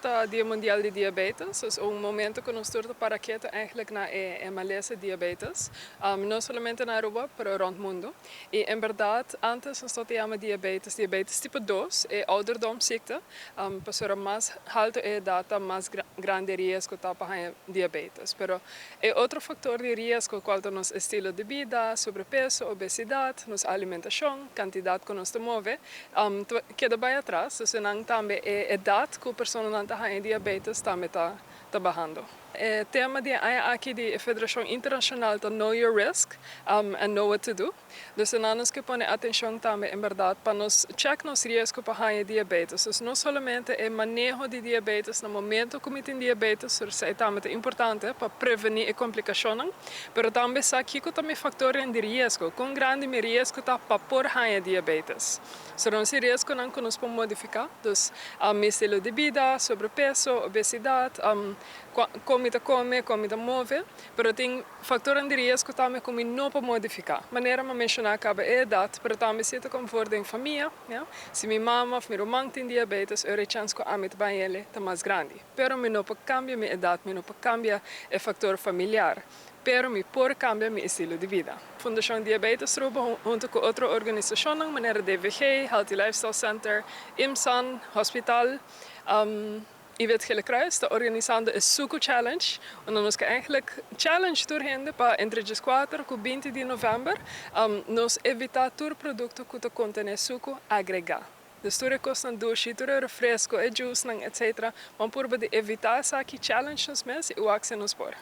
Ta Dia Mundial di Diabetes, dus un momento cu nos tur ta para keto eigenlijk na e malesa diabetes, no solamente na Aruba, pero rond mundo. Y en berdad, antes nos yama diabetes, diabetes tipo 2, e ouderdomsziekte, pasobra mas halto e edad, mas grandi riesgo ta pa diabetes. Pero e otro factor di riesgo, cual ta nos estilo di bida, sobrepeso, obesidad, nos alimentacion, cantidad cu nos ta move, keda bay atras. Dus nan tambe e edad cu e persona ta diabetes tambe ta bahando. E tema di aki di Federacion Internacional ta "Know Your Risk and Know What to Do". Dus nos kier pone atencion tambe, en berdad, pa nos check nos riesgo pa diabetes. Dus no solamente e maneho di diabetes na momento cu tin diabetes, esey tambe ta importante pa preveni e complicacion, pero tambe sa kico tambe factor di riesgo, con grandi mi riesgo ta pa por diabetes. So, nos riesgonan cu nos por modifica, dus estilo di bida, sobrepeso, obesidad, con mi ta come, con mi ta move, pero tin factor di riesgo tambe cu no por modifica. Manera mi a menciona caba, edad, pero tambe si ta conforme den famia, ja? Si mi mama of mi ruman tin diabetes, e chance cu ami tambe ta mas grandi. Pero mi no por cambia mi edad, mi no por cambia e factor familiar, pero mi por cambia mi estilo di bida. Fundacion Diabetes Aruba, hunto cu otro organisacion, manera DVG, Healthy Lifestyle Center, IMSAN, Hospital y Wit Gele Kruis, ta organisando e Suco Challenge, unda nos kier eigenlijk challenge tur hende pa entre 4 y 20 di november nos evita tur producto cu ta contene suco agrega. Dus tur cos dushi, tur refresco, e juice, etc. Ban purba di evita esaki, challenge nos mes y wak si nos por.